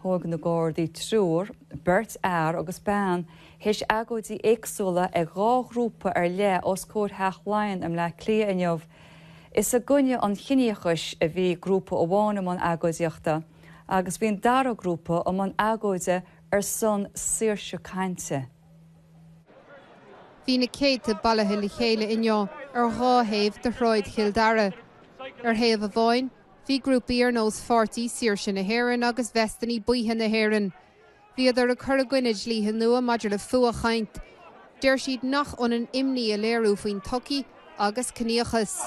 Thóg na Gardaí triúr, beirt fhear agus bean, théis agóidí éagsúla ag dhá ghrúpa ar leith os comhair Theach Laighean i mBleá Cliath inniu. Is i gcoinne an chiníochais a bhí grúpa amháin i mbun agóidíochta agus bhí an dara grúpa i mbun agóide ar son saoirse cainte. Bhí na céadta bailithe le chéile inniu ar dhá thaobh de Shráid Chill Dara. Ar thaobh amháin, bhí grúpaí ar nós Pháirtí Saoirse na hÉireann agus Veisteanna Buíthe na hÉireann. Bhíodar ag cur i gcoinne dlíthe nua maidir le fuathchaint. Deir siad nach ionann imní a léiriú faoin tsochaí agus ciníochas.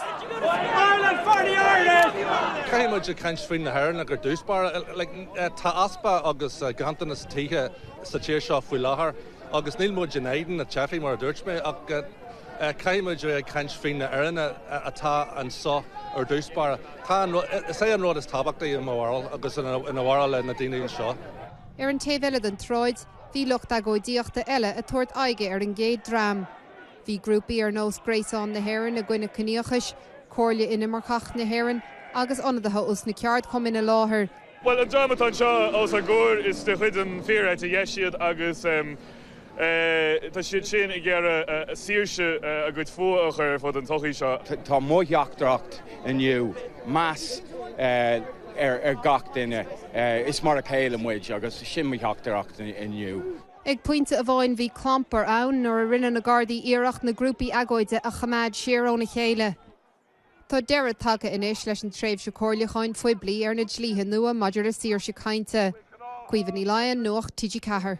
Caithfidh muid ag caint faoin na hÉireannaigh ar dtús báire. Tá easpa agus ganntanas tithe sa tír seo faoi láthair agus níl muid in éadan na teifigh mar a dúirt mé ach caithfidh muid a bheith ag caint faoin na Éireannaigh atá anseo ar dtús báire. Tá an, is é an rud is tábhachtaí i mo bharúil agus ina bharúil na daoine anseo. Ar an taobh eile den tsráid, bhí lucht agóidíochta eile ag tabhairt aghaidhe ar an gcéad dream. Bhí grúpaí ar nós Gréasán na hÉireann i gcoinne Ciníochais, Comhairle Inimirceach na hÉireann agus ionadaithe os na ceardchumainn i láthair. Bhuel, an dream atá anseo os ár gcomhair, is de chuid an fíor-eite dheis iad agus tá siad sin ag iarraidh saoirse a gcuid fuath a chur ar fud an tsochaí seo. Tá mo theachtaireacht inniu, meas ar gach duine, is mar a chéile muid agus sin mo theachtaireacht inniu. Ag pointe amháin bhí clampar ann nuair a rinne na Gardaí iarracht na grúpaí agóide a choimeád siar óna chéile. Tá deireadh tagtha anois leis an tréimhse comhairliúcháin phoiblí ar na dlíthe nua maidir le saoirse cainte. Caoimhe Ní Laighin, Nuacht TG4.